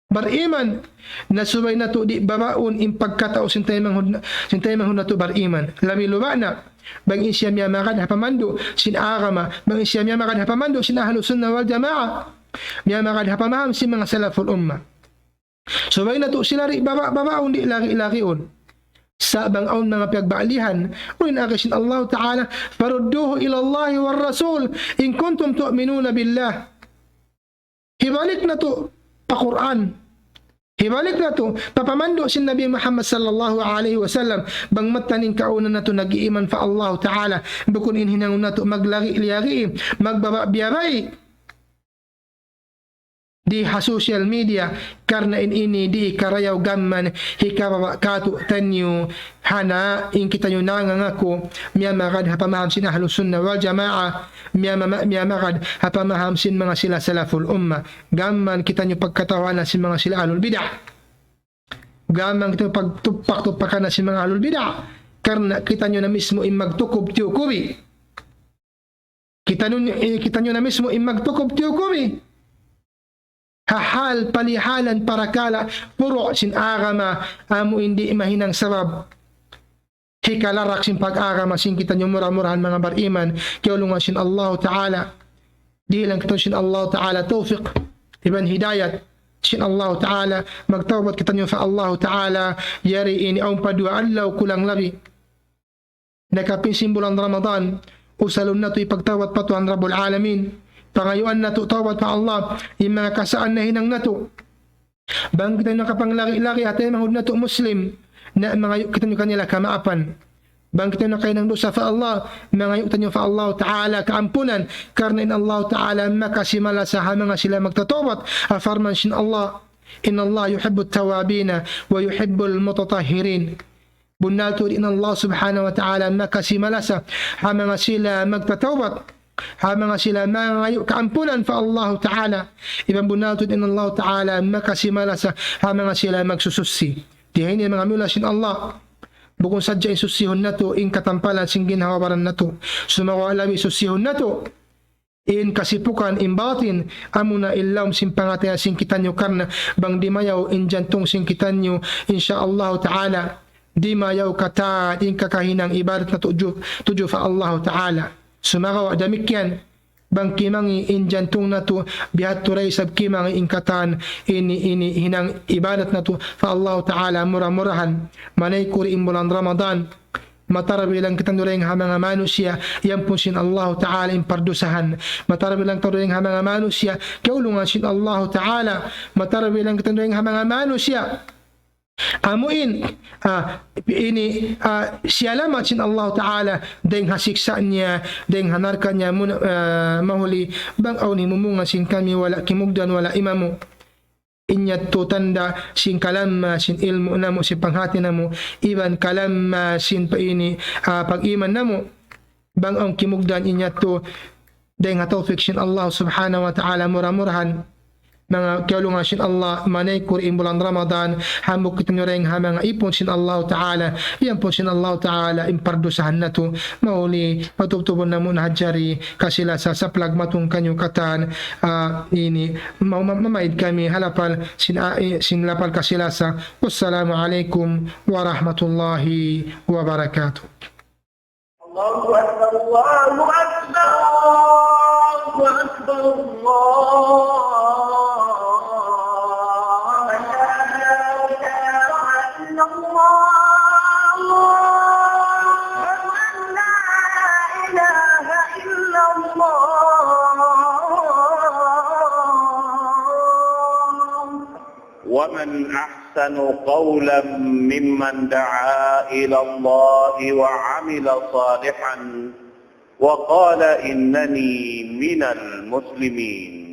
bariman, na subay natu' di' babaun in pagkatau sin taymanghud na, sin taymanghud natu' bariman. Labi-labi na, bang in siya miyamagad ha pamandu' sin agama, bang in siya miyamagad ha pamandu' sin Ahlus Sunnah wal Jamaah, miyamagad ha pamaham sin manga salaful ummah. Subay natu' sila di' baba-, babaun, di' lagi-lagiun. Sa' bang awn manga piyagbalihan, unu in agi sin Allah Ta'ala, فردوه إلى الله والرسول إن كنتم تؤمنون بالله. Hibalik natu' pa Qur'an. Hibalik natu' pa pamandu' sin Nabi Muhammad sallallahu alayhi wasallam. Bang mattan in kaawnan natu' nag-iiman pa Allah Ta'ala, bukun in hinangun natu' maglagi-lagi, magbaba-, biyabay di ha social media, karna' in ini di' karayaw gamman hikababa' katu'niyu, hana in kitaniyu nangangaku miyamagad ha pamaham sin Ahlus Sunnah wal Jamaah, miyama-, miyamagad ha pamaham sin manga sila salaful ummah. Gamman kitaniyu pagkatauhan sin manga sila ahlul bid'ah. Gamman kitaniyu pagtupak-tupakan sin manga ahlul bid'ah. Karna' kitaniyu na mismu in magtukub-tiyukubi. Kitaniyu, eh, kitaniyu na mismu in magtukub-tiyukubi ha hal palihalan parakala' puru' sin agama, amu in di' mahinang sabab hikalarak sin pag-agama sin kitaniyu mura-murahan manga bariman, kiyaulungan sin Allah Ta'ala. Dihilan kitaniyu sin Allah Ta'ala tawfiq iban hidayat sin Allah Ta'ala, magtawbat kitaniyu pa Allah Ta'ala, yari ini awn pa duwa adlaw kulang labi. Nakapin sin bulan Ramadan, usalun natu' in pagtawbat pa Tuhan Rabbul Alamin. Pangayuan natu' tawbat pa Allah, in manga kasaan nahinang natu'. Bang kitaniyu nakapanglagi-lagi ha taymanghud natu' Muslim, na mangayu' kitaniyu kanila kamaapan. Bang kitaniyu nakahinang dusa pa Allah, mangayu' kitaniyu pa Allah Ta'ala kaampunan, karna' in Allah Ta'ala makasi malasa ha manga sila magtatawbat, ha parman sin Allah, إن الله يحب التوابين ويحب المتطهرين. Bunnal tuud in Allah Subhanahu wa Ta'ala makasi malasa ha manga sila magtatawbat, ha manga sila mangayu' kaampunan pa Allah Ta'ala. Iban bunnal tuud in Allah Ta'ala makasi malasa ha manga sila magsusuchi. Di ha ini manga miyula sin Allah. Bukun sadja in susihun natu', in katampalan sin ginhawa-baran natu'. Sumagawa' labi susihun natu' in kasipukan, in batin, amuna in lawm sin pangatayan sin kitaniyu karna' bang dimayaw in jantung sin kitaniyu, insya Allah Ta'ala, dimayaw katan in kakahinang ibadat natu' tudju, tudju pa Allah Ta'ala. Sumagawa' damikkiyan, bang kimangi' in jantung natu', biya' hādtu da isab kimangi' in katan ini, ini hinang ibadat natu' pa Allah Ta'ala mura-murahan. Manaykur in bulan Ramadan, matarabilang kitaniyu dayn ha manga manusiya' iyampun sin Allah Ta'ala in pardusahan. Matarabilang kitaniyu dayn ha manga manusiya' kiyaulungan sin Allah Ta'ala. Matarabilang kitaniyu dayn ha manga manusiya' amu in, ah, ini, ah, siyalamat sin Allah Ta'ala dayn ha siksa' niya, dayn ha narka' niya, mun-, ah, mahuli bang awn himumungan sin kami wala' kimugdan, wala' imamu. In yadtu tanda' sin kalamma sin ilmu' namu', sin panghati namu', iban kalamma sin pa ini, ah, pag-iman namu'. Bang awn kimugdan in yadtu, dayn ha tawfik sin Allah Subhanahu wa Ta'ala, mura-murahan, manga kiyaulungan sin Allah, manaykur in bulan Ramadan, hambuuk kitaniyu dayn ha manga ipun sin Allah Ta'ala, iyampun sin Allah Ta'ala in pardusahan natu', mahuli patubtubun namu' na hadja di, kasi-lasa saplag matung kaniyu katan, ah, ini, ma-, ma-, mamaid kami ha lapal sin, ah, eh, sin lapal kasi-lasa. Wassalamu alaykum warahmatullahi wabarakatuh. الله أكبر، الله أكبر، الله أكبر، الله أكبر. أشهد أن لا إله إلا الله. أشهد أن لا إله إلا الله. ومن أحسن قولا ممن دعا إلى الله وعمل صالحا وقال إنني من المسلمين.